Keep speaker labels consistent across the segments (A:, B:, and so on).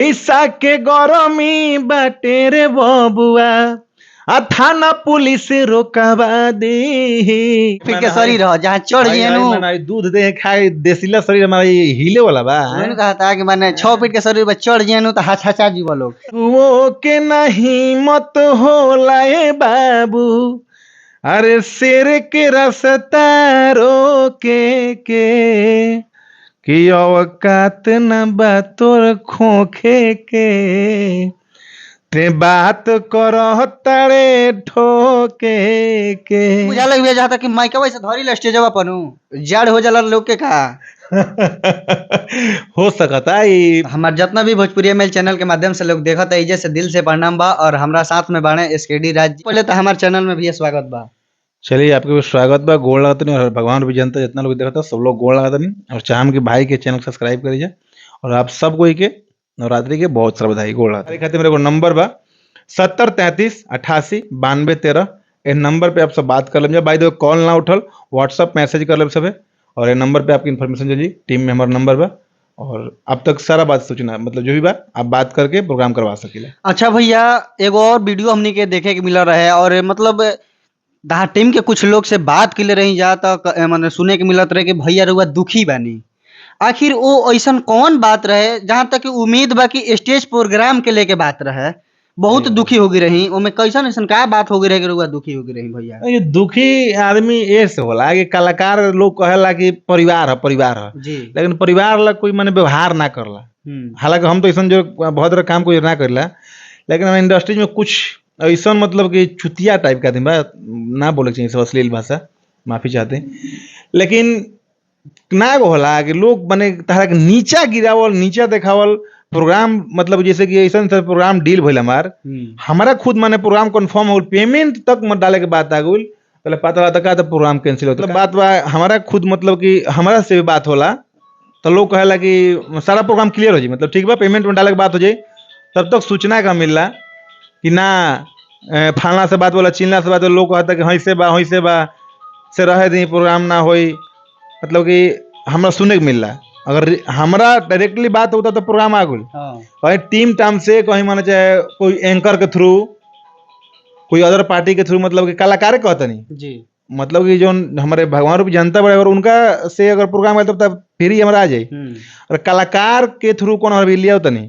A: पैसा के गरमी बाटे रे बबुआ, आ थाना पुलिस रोकवा दे।
B: फिर के शरीर ह जहाँ चढ़ जियनु
A: दूध दे खाए देसीला शरीर हमारा ये हिले वाला बा।
B: मैंने कहा था कि माने 6 फीट के शरीर पर चढ़ जियनु तो हाथ हचा जीव लोग।
A: वो के नहीं मत होला ए बाबू, अरे शेर के रसता रोके के कि औकात न बा तोर खोखे के, ते बात करह तारे ठोके के।
B: बुझा लग भैया जहाँ तक कि माइकवा से धरी ले स्टेजवा पनु जड़ हो जाला लोग के का
A: हो सकता ई।
B: हमार जितना भी भोजपुरी मेल चैनल के माध्यम से लोग देखत है, से दिल से प्रणाम बा। और हमरा साथ में बाणे एसकेडी राज। पहले तो हमार चैनल में भी स्वागत बा।
A: चलिए आपके भी स्वागत बा, गोड़ लागत नहीं। और भगवान भी जनता जितना लोग देखता सब लोग गोड़ लागत नहीं। और चाहम के भाई के चैनल सब्सक्राइब करिए। और आप सब कोई के नवरात्रि के बहुत सारा बधाई, गोड़ लागत। खातिर मेरे को नंबर बा 70 33 88 92 13। ए नंबर पे आप सब बात कर लेम। बाई the call ना उठल व्हाट्सअप मैसेज कर लेम सबे। और ये नंबर पे आपकी इन्फॉर्मेशन चली, टीम में हमारा नंबर बा। और अब तक सारा बात सूचना मतलब जो भी बात आप बात करके प्रोग्राम करवा सकीला।
B: अच्छा भैया, एगो और वीडियो हमनी के देखे के मिल रहा है। और मतलब दहा टीम के कुछ लोग से बात के रही जा तो मतलब सुने के मिलत रहे कि भैया रुआ दुखी बानी। आखिर वो ऐसा कौन बात रहे जहाँ तक उम्मीद बा कि स्टेज प्रोग्राम के लेके बात रहे, बहुत दुखी हो गई रही। ओमे कैसन ऐसन का बात हो गई रहे कि रुआ दुखी हो गई रही भैया?
A: ये दुखी आदमी ऐसे होला कि कलाकार लोग कहेला कि परिवार है परिवार है
B: जी,
A: लेकिन परिवार ला कोई माने व्यवहार ना करला। हालांकि हम तो ऐसा जो बहुत बड़ा काम कोई ना करला, लेकिन हम इंडस्ट्री में कुछ ऐसा मतलब कि चुतिया टाइप का आदमी बा, ना बोले चाहिए सब अश्लील भाषा, माफी चाहते हैं। लेकिन ना एगो होला कि लोग माने तहरा के नीचा गिरावल नीचा देखावल प्रोग्राम, मतलब जैसे कि ऐसा प्रोग्राम डील भइल हमार, हमारा खुद माने प्रोग्राम कंफर्म हो, पेमेंट तक मत डाले के बात आ गइल, पहले पता लगा का तो प्रोग्राम कैंसिल होता। बात बा हमारा खुद मतलब कि हमारा से भी बात होला तो लोग कहेला कि सारा प्रोग्राम क्लियर हो जाए, मतलब ठीक बा पेमेंट में डाले के बात हो जाए, तब तक सूचना का मिलला कि ना फलाना से बात बोला चिल्ला से बात बोला, लोग कहता कि हंसे बा हंसे बा से रहे दी प्रोग्राम ना होई, मतलब कि हमरा सुने के मिलला। अगर हमरा डायरेक्टली बात होता तो प्रोग्राम आ गइल। कहीं टीम टाम से कहीं माने चाहे कोई एंकर के थ्रू कोई अदर पार्टी के थ्रू, मतलब कि कलाकार कहता नहीं
B: जी,
A: मतलब कि जो हमारे भगवान रूप जनता बड़े अगर उनका से अगर प्रोग्राम आए तब फिर ही हमारा आ जाए। और कलाकार के थ्रू कौन हमारे लिया होता नहीं,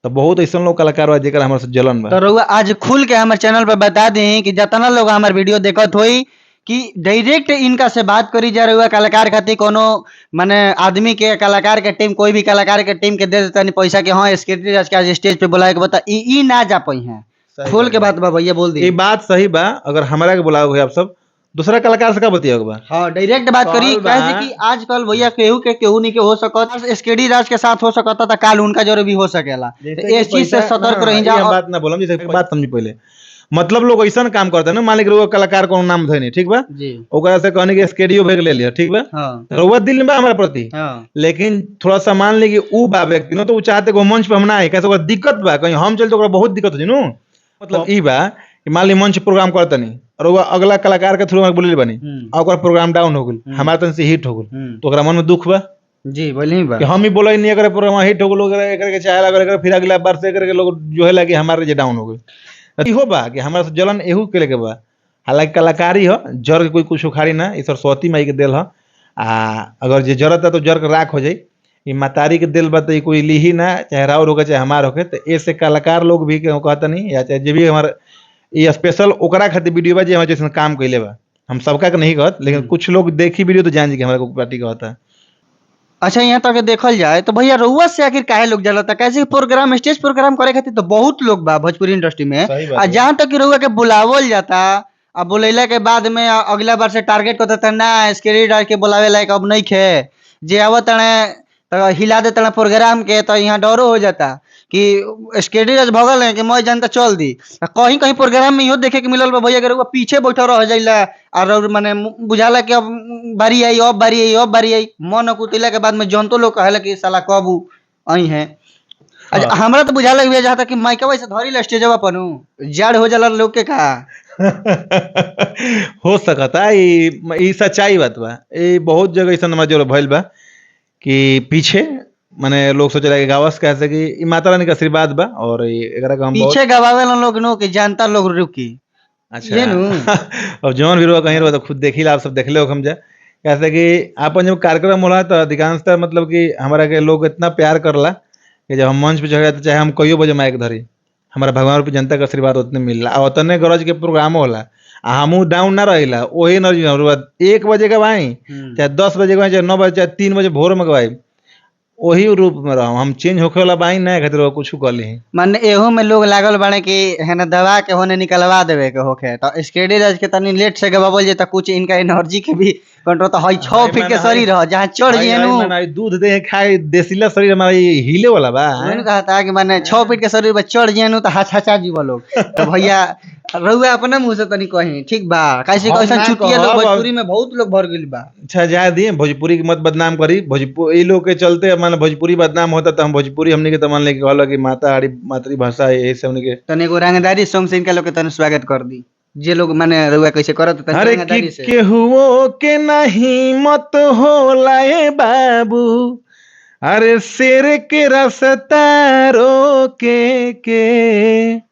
A: तो बहुत ऐसा लोग कलाकार बा जेकर हमारे से जलन बा।
B: तो रउआ आज खुल के हमारे चैनल पर बता दें कि जितना लोग हमारे वीडियो देखत होई कि डायरेक्ट इनका से बात करी जा रहा कलाकार खातिर, कोनो माने आदमी के कलाकार के टीम कोई भी कलाकार के टीम के दे देता नहीं पैसा के हाँ एसकेडी राज के आज स्टेज पे बुलाए के बता ई ना जा पाई है। खुल के बात बा भैया बोल दी।
A: ये बात सही बा, अगर हमारा के बुलाओ आप सब दूसरा कलाकार से का बतिया बा?
B: हाँ डायरेक्ट बात करी, कहे कि आजकल भैया केहू के केहू नहीं के हो सकत, एसकेडी राज के साथ हो सकता था काल उनका जरूर भी हो सकेला, इस चीज से सतर्क रही जा।
A: बात ना बोलम, जैसे बात समझी पहले, मतलब लोग ऐसा काम करते हैं ना, मान ली कलाकार को नाम धोनी ठीक बा, ओकरा से कहने की एसकेडीओ भेज ले लिया ठीक बा, रउआ दिल में बा हमारे प्रति, लेकिन थोड़ा सा मान ली कि ऊ बा व्यक्ति ना तो ऊ चाहते कि मंच पे हम ना आए, कैसे ओकरा दिक्कत बा कहीं हम चल तो ओकरा बहुत दिक्कत हो जाई नु। मतलब ई बा कि मान ली मंच प्रोग्राम करता नहीं और वो अगला कलाकार के थ्रू हम बोलले बनी और ओकरा प्रोग्राम डाउन हो गेल, हमारा तन से हिट हो गेल, तो ओकरा मन में दुख बा
B: जी बोलही बा
A: कि हम ही बोले नहीं अगर प्रोग्राम हिट हो गेल ओकरा एकरा के चाहे अगर एकरा फिर अगला बार से एकरा के लोग जो है लगे हमारे जे डाउन हो गेल। इहो बा कि हमारा से जलन एहू के लेके बा, हालांकि कलाकारी हो जर के कोई कुछ उखाड़ी ना, ई सरस्वती माई के देल ह, आ अगर जे जरत है तो जर के राख हो जाई, ई मतारी के दिल बा तो ई कोई लीही ना, चाहे राउर होके चाहे हमार होके। तो ऐसे कलाकार लोग भी के कहता नहीं, या चाहे जे भी हमार ये स्पेशल ओकरा खातिर वीडियो बा जे हमारे जैसन काम कइले बा, हम सबका के नहीं कहत, लेकिन कुछ लोग देखी वीडियो तो जान जी कि हमारा को पार्टी कहता।
B: अच्छा यहाँ तक देखल जाए तो भैया रउआ से आखिर काहे लोग जलता, कैसे प्रोग्राम स्टेज प्रोग्राम करे खातिर तो बहुत लोग बा भोजपुरी इंडस्ट्री में, आ जहाँ तक कि रउआ के बुलावल जाता आ बुलैला के बाद में अगला बार से टारगेट करता ना एसकेडी राज के बुलावे लायक अब नहीं खे, जे आवत तणे तो हिला दे तणे प्रोग्राम के, तो यहाँ डरो हो जाता कि एसकेडी राज भगल है कि मैं जनता चल दी। कहीं कहीं प्रोग्राम में इहो देखे के मिलल बा भैया के रउआ पीछे बैठल रह जाइला और माने बुझाला कि अब बारी आई अब बारी आई अब बारी आई, मन अकुतैला के बाद में जनतो लोग कहेला कि साला कब आई है। अच्छा हमरा तो बुझाला भैया जहाँ तक कि माइकवा से धरी ले स्टेजवा पनु जड़ हो जाला लोग के का
A: हो सकता ई सच्चाई बात बा, ई बहुत जगह ऐसा हमारे जो भइल बा कि पीछे माने लोग सोचेला कि गावस कैसे कि ई माता रानी के आशीर्वाद बा और एकरा के हम बहुत
B: पीछे गवावेला लोग नो कि जनता लोग रुकी।
A: अच्छा
B: ये नु।
A: अब जौन भी रहुआ कहीं रहुआ तो खुद देखी आप सब देखले हो हम जा कैसे कि आपन जब कार्यक्रम होला तो अधिकांशतः मतलब कि हमारा के लोग इतना प्यार करला कि जब हम मंच पे चढ़ जाते चाहे हम कहियो बजे माइक धरी, हमारा भगवान रूपी जनता के आशीर्वाद उतने मिलला आ उतने गरज के प्रोग्राम होला आ हमहू डाउन ना रहिला वही एनर्जी हमरा 1 बजे के बाई चाहे 10 बजे के बाई चाहे 9 बजे चाहे 3 बजे भोर में गवाई, वही रूप में रहूँ हम, चेंज होखे वाला बाई ना खातिर कुछ कर ली।
B: माने एहो में लोग लागल बाड़े कि हेने दबा के होने निकलवा देवे के होखे, तो स्केडी राज के तनी लेट से गवावल जे त कुछ इनका एनर्जी के भी कंट्रोल। तो हई 6 फीट के शरीर ह, जहां चढ़
A: भाई,
B: जिए
A: भाई,
B: नु
A: माने आई दूध दे खाए देसीला शरीर हमारा ये हिले वाला बा।
B: मैंने कहा था कि माने 6 फीट के शरीर पर चढ़ जिए नु तो हाथ हचा जीव लोग। तो भैया रउआ अपना मुंह से तनी कही ठीक बा, कैसे
A: हम
B: कैसन
A: ना
B: चुटिया लोग
A: कहब,
B: भोजपुरी में बहुत लोग भर गेल बा।
A: अच्छा जा दिए भोजपुरी के मत बदनाम करी, भोजपुरी लोग के चलते माने भोजपुरी बदनाम होता तो हम भोजपुरी हमने के तो मान ले कि कहला कि माता हरी मातृभाषा है, यही से हमने के
B: तनी एगो रंगदारी सॉन्ग से इनका लोग के तनी स्वागत कर दी, जे लोग माने रउआ कैसे करत तनी
A: अरे कि
B: रंगदारी से।
A: केहुओ के नहीं मत होला ए बाबू, अरे शेर के रसता रोके के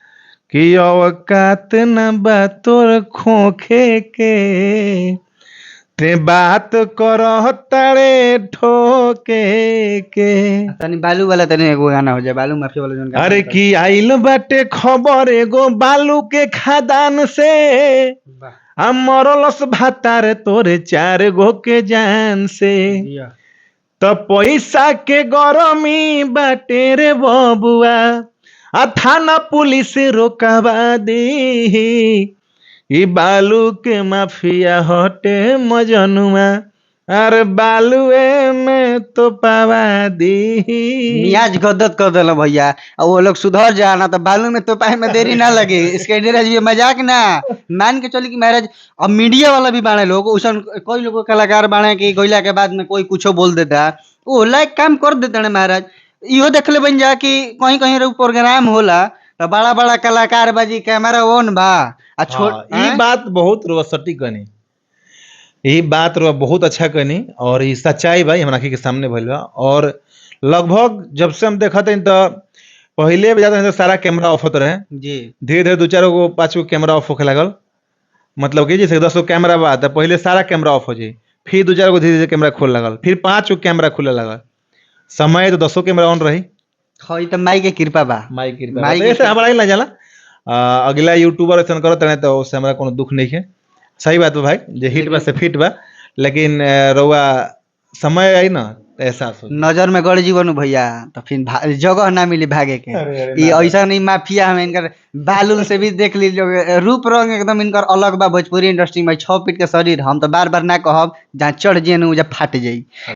A: कि औकात न बा तोर खोखे के, ते बात करह तारे ठोके के।
B: तनी बालू वाला तनी एगो गाना हो जाए, बालू माफिया वाला जोन गाना
A: अरे
B: होता।
A: कि आइल बाटे खबर एगो बालू के खदान से,
B: वाह,
A: आ मरलस भातार तोरे 4 गो के जान से,
B: जिया।
A: त पैसा के गरमी बाटे रे बबुआ, आ थाना पुलिस रोकवा दी, ई बालू के माफिया हटे मजनुआ, अरे बालुए में तो पावा दी।
B: मियाज गदद कर देला भैया, और वो लोग सुधर जा ना तो बालू में तो पाए में देरी ना लगे। इसके डेरा जी मजाक ना मान के चली कि महाराज अब मीडिया वाला भी बाणे लोग उसन कोई लोग कलाकार बाणे कि गइला के बाद में कोई कुछो बोल देता वो लाइक काम कर देते ना महाराज। इहो देखले बन जा कि कहीं कहीं रो प्रोग्राम होला तो बड़ा बड़ा कलाकार बाजी कैमरा ऑन बा आ छोट
A: हाँ, ई बात बहुत रुआ सटीक कनी, ई बात रुआ बहुत अच्छा कनी और ई सच्चाई भाई हमरा आँखी के सामने भइल बा। और लगभग जब से हम देखत हई तो पहले भी जाते तो सारा कैमरा ऑफ होत रहे,
B: जी
A: धीरे धीरे 2-4 गो 5 गो कैमरा ऑफ होखे लागल, मतलब कि जैसे 10 गो कैमरा बा तो पहले सारा कैमरा ऑफ हो जाई, फिर 2-4 गो धीरे धीरे कैमरा खोल लागल, फिर 5 गो कैमरा खुले लागल, समय तो 10 कैमरा ऑन रही।
B: हाँ, ई तो माई के कृपा बा,
A: माई कृपा
B: माई
A: बा।
B: के
A: तो ऐसे हमारा ही ना जाला अगला यूट्यूबर ऐसा करत रहे तो उससे हमरा कोनो दुख नहीं है। सही बात बा भाई, जे हिट बा से फिट बा, लेकिन रउआ समय आई ना तो एहसास हो।
B: नजर में गड़ जीवन भैया तो फिर जगह ना मिली भागे के।
A: अरे, अरे,
B: ई
A: ना।
B: ऐसा नहीं माफिया हमें इनकर बालून से भी देख ली लोग, रूप रंग एकदम इनकर अलग बा भोजपुरी इंडस्ट्री में। 6 फीट के शरीर, हम तो बार बार ना कहब, जहाँ चढ़ जिए नु जब फाट जाई।